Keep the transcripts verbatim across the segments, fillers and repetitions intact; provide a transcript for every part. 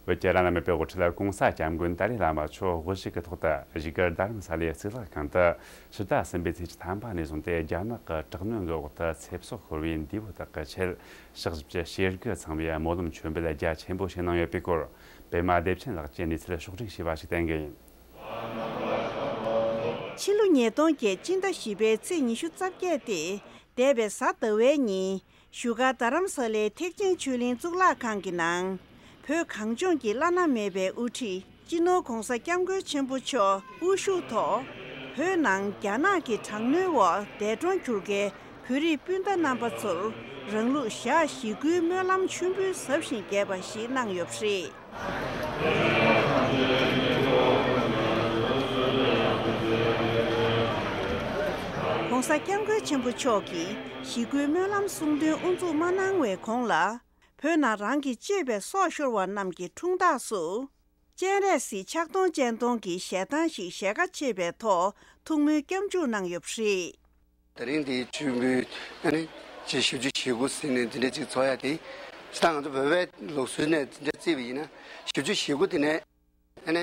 བོད་ཀྱི་བླ་ན་མེད་པའི་དབུ་ཁྲིད་ྋགོང་ས་ྋསྐྱབས་མགོན་ཏཱ་ལའི་བླ་མ་མཆོག་དབུ་བཞུགས་ཀྱི་ཐོག་ཏུ་བཞུགས་སྒར་རྡ་རམ་ས་ལའི་གཙུག་ལག་ཁང་དུ་ཕྱི་ཟླ་གསུམ་པའི་ཚེས་བཅུ་ཐམ་པ་ནས་བཟུང་སྟེ་རྒྱ་ནག་གི་དྲག་གནོན་གྱི་འོག་ཏུ་ཚེ་སྲོག་ཤོར་བའི་འདས་པོ་དག་གི་ཆེད་ཕྱག་ཞིབ་ཀྱི་བྱེད་སྒོ་ཚང་མས་སྨོན་ལམ་མཆོད་འབུལ་རྒྱ་ཆེན་པོ་བྱེད་གནང་ཡོད་པའི་སྐོར། པད་མ་བདེ་ཆེན་ལགས་ཀྱིས་གནས་ཚུལ་ཕྱོགས་སྒྲིག་བྱས་པ་ཞིག་བསྟན་གྱི་ཡིན། ཕྱི་ལོ་ཉིས་སྟོང་བརྒྱད་སྤྱི་ཟླ་བཞི་པའི་ཚེས་ཉི་ཤུ་རྩ་བརྒྱད་སྟེ། འདས་པའི་གཟའ་ཟླ་བའི་ཉིན། བཞུགས་སྒར་རྡ་རམ་ས་ལའི་ཐེག་ཆེན་ཆོས་གླིང་གཙུག་ལག་ཁང་གི་ནང་། བོད་གངས་ལྗོངས་ཀྱི་བླ་ན་མེད་པའི་དབུ་ཁྲིད་སྤྱི་ནོར་༧གོང་ས་༧སྐྱབས་མགོན་ཆེན་པོ་མཆོག་དབུ་བཞུགས་ཐོག་བོད་ནང་རྒྱ་ནག་གི་དྲག་གནོན་འོག་འདས་གྲོངས་གྱུར་མཁན་བོད་རིགས་སྤུན་ཟླ་རྣམ་པ་ཚོར་རང་ལུགས་ཞག་བཞི་དགུའི་སྨོན་ལམ་མཆོད་འབུལ་ཟབ་ཞིང་རྒྱས་པ་ཞིག་གནང་ཡོད་པ་རེད། ྋགོང་ས་ྋསྐྱབས་མགོན་ཆེན་པོ་མཆོག་གིས་ཞི་རྒོལ་སྨོན་ལམ་གསུང་འདོན་དབུ་འཛུགས་མ་གནང་བའི་གོང་ལ། བོད་ནང་རང་གི་གཅེས་པའི་སྲོག་ཤོར་བ་རྣམས་ཀྱི་འཁྲུངས་རྟགས་སུ། སྤྱན་རས་གཟིགས་ཕྱག་སྟོང་སྤྱན་སྟོང་གི་ཞལ་ཐང་ཞིག་ཞལ་ཁ་ཕྱེ་བའི་ཐོག་ཐུགས་སྨོན་སྐྱབས་འཇུག་གནང་ཡོད་པ་རེད། དེ་རིང་འདིའི་མཆོད་འབུལ་ཨ་ནི་ཅིག་བཞི་བཅུ་ཞེ་དགུ་ཟེར་ནས་འདི་འདྲ་ཅིག་ཚོགས་ཡ་དེ། ད་ང་ཚོ་བོད་པའི་ལུགས་སྲོལ་ནས་འདི་འདྲ་བརྩིས་པ་ཡིན་ན། བཞི་བཅུ་ཞེ་དགུ་དེ་ནས་ཨ་ནི་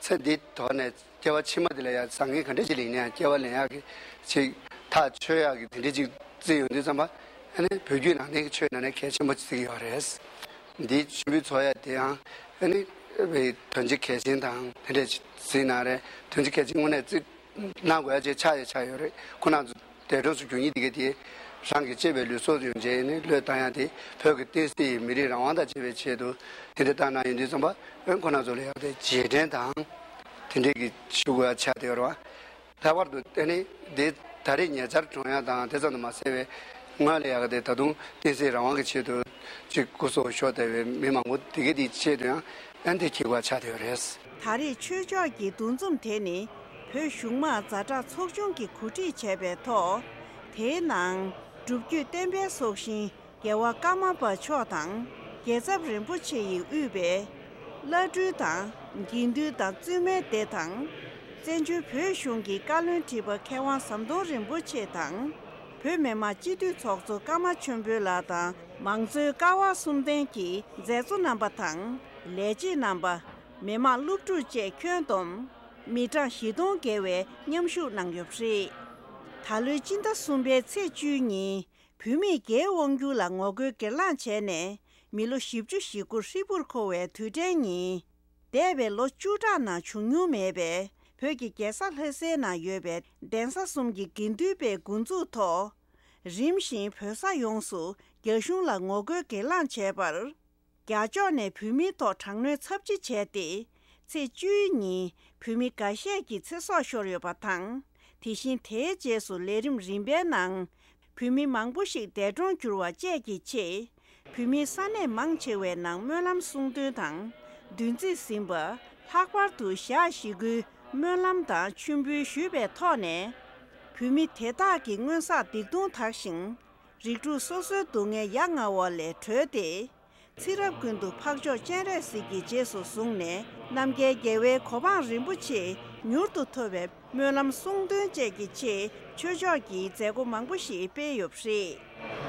ཚེ་འདི་དོར་ནས་སྐྱེ་བ་ཕྱི་མ་དེ་ལ་ཡང་བཟང་ངན་ག་འདྲ་ཅིག་ལེན་ཡ། སྐྱེ་བ་ལེན་ཡག་གི་ཅིག་ཐག་ཆོད་ཡག་གི་དེ་འདྲ་ཅིག་བརྩིས་ཡོང་དུས་ཙམ་པ། ཨ་ནི་བོད་བརྒྱུད་ནང་བསྟན་གྱི་ཆོས་ནང་ནས་གལ་ཆེན་པོ་ཅིག་བརྩི་གི་ཡོད་རེད། འདིའི་མཆོད་འབུལ་ཚོགས་ཡ་དེ་ཡང་ཨ་ནི་དོན་ཆེན་གལ་ཆེན་དང་དེ་འདྲ་ཅིག་བརྩིས་གནང་རེད། དོན་ཆེན་གལ་ཆེན་དངོས་གནས་བརྩི་གནང་དགོས་ཡ་ཅིག་ཆགས་ཡ་ཆགས་ཡོད་རེད། ཁོ་རང་ཚོ་འདས་གྲོངས་སུ་གྱུར་མཁན་དེ་ག་དེ་རང་གི་གཅེས་པའི་ལུས་སྲོག་ཡོང་བྱས་ནས་བློས་བཏང་ཡ་དེ་བོད་ཀྱི་བསྟན་སྲིད་མི་རིགས་རང་དབང་དང་བཅས་པའི་ཆེད་དུ་དེ་འདྲ་བཏང་གནང་ཡོང་དུས་ཙམ་པ། ཨ་ནི་ཁོ་རང་ཚོ་ལ་ཡང་དེ་རྗེས་དྲན་དང་དེ་འདྲའི་གི་ཞུ་དགོས་ཡ་ཆགས་བསྡད་ཡོད་རེད་བ། ལྷག་པར་དུ་ཨ་ནི་དེ་ད་རེས་ཉེ་ཆར་གྲོངས་ཡ་དང་དེ་ཙམ་དུ་མ་ཟད་པའི་སྔོན་ལ་ཡ་གི་དེ་ད་དུང་བསྟན་སྲིད་རང་དབང་གི་ཆེད་དུ་ཅིག་སྐུ་སྲོག་ཤོར་བསྡད་པའི་མི་མང་པོ་དེ་ག་དེའི་ཆེད་དུ་ཡང་ཨ་ནི་དེ་འཁྱེར་དགོས་ཡ་ཆགས་བསྡད་ཡོད་རེད། ད་རེས་ཆོས་ཕྱོགས་ཀྱི་འདུ་འཛོམས་དེ་ནི་བོད་གཞུང་དམངས་ཛ་དྲག་ཚོགས་ཆུང་གིས་གོ་སྒྲིག་བྱས་པའི་ཐོག་དེའི་ནང་སྒྲུབ་བརྒྱུད་བསྟན་པའི་སྲོག་ཤིང་རྒྱལ་བ་ཀརྨ་པ་མཆོག་དང་རྒྱལ་ཚབ་རིན་པོ་ཆེ་ཡིས་དབུས་པའི་བླ་སྤྲུལ་དང་དགེ་འདུན་དང་བཙུན་མའི་སྡེ་དང་། བཙན་བྱོལ་བོད་གཞུང་གི་བཀའ་བློན་ཁྲི་པ་མཁས་དབང་ཟམ་གདོང་རིན་པོ་ཆེ་དང་། བོད་མི་མང་སྤྱི་འཐུས་ཚོགས་གཙོ་ཀརྨ་ཆོས་འཕེལ་ལགས་དང་། མང་གཙོའི་ཀ་བ་གསུམ་ལྡན་གྱི་མཛད་གཙོ་རྣམ་པ་དང་། ལས་བྱེད་རྣམ་པ། མི་མང་སློབ་ཕྲུག་བཅས་ཁྱོན་བསྡོམས་མི་གྲངས་བཞི་སྟོང་བརྒལ་བས་མཉམ་ཞུགས་གནང་ཡོད་པ་རེད། ད་ལོའི་སྤྱི་ཟླ་གསུམ་པའི་ཚེས་བཅུའི་ཉིན། བོད་མིས་རྒྱའི་དབང་སྒྱུར་ལ་ངོ་རྒོལ་སྒེར་ལངས་བྱས་ནས་མི་ལོ་བཞི་བཅུ་ཞེ་དགུ་ཧྲིལ་པོར་འཁོར་བའི་དུས་དྲན་ཉིན། འདས་པའི་ལོ་བཅུ་ཕྲག་ནང་བྱུང་མྱོང་མེད་པའི་བོད་ཀྱི་རྒྱལ་ས་ལྷ་སའི་ནང་ཡོད་པའི་གདན་ས་གསུམ་གྱི་དགེ་འདུན་པའི་འགོ་འཛུགས་ཐོག་རིམ་བཞིན་བོད་ས་ཡོངས་སུ་རྒྱ་གཞུང་ལ་ངོ་རྒོལ་སྒེར་ལངས་བྱས་པར། རྒྱ་ཕྱོགས་ནས་བོད་མིའི་ཐོག་དྲག་གནོན་ཚབས་ཆེ་བྱས་ཏེ། ཚེས་བཅུའི་ཉིན་བོད་མི་འགའ་ཤས་ཀྱི་ཚེ་སྲོག་ཤོར་ཡོད་པ་དང་། དེ་བཞིན་དེའི་རྗེས་སུ་ལས་རིམ་རིམ་པའི་ནང་བོད་མི་མང་པོ་ཞིག་འདས་གྲོངས་གྱུར་བ་བཅས་ཀྱི་ཆེད། བོད་མི་ས་གནས་མང་ཆེ་བའི་ནང་སྨོན་ལམ་གསུང་འདོན་དང་། བདུན་ཚིགས་ཟིན་པ། ལྷག་པར་དུ་ཞག་བཞི་དགུའི་སྨོན་ལམ་དང་མཆོད་འབུལ་ཞུས་པའི་ཐོག་ནས། བོད་མི་དེ་དག་གི་སྔོན་བསགས་སྡིག་ལྟུང་དག་ཞིང་། རིགས་དྲུག་སོ་སོའི་སྡུག་བསྔལ་ཡ་ང་བ་ལས་གྲོལ་ཏེ། ཚེ་རབས་ཀུན་ཏུ་འཕགས་མཆོག་སྤྱན་རས་གཟིགས་ཀྱི་རྗེས་སུ་བཟུང་ནས་རྣམ་རྒྱལ་རྒྱལ་བའི་གོ་འཕང་རིན་པོ་ཆེ་མྱུར་དུ་ཐོབ་པའི་སྨོན་ལམ་གསུང་འདོན་བཅས་ཀྱི་ཆེད་ཆོས་ཕྱོགས་ཀྱི་མཛད་སྒོ་མང་པོ་ཞིག་སྤེལ་ཡོད་པ་རེད།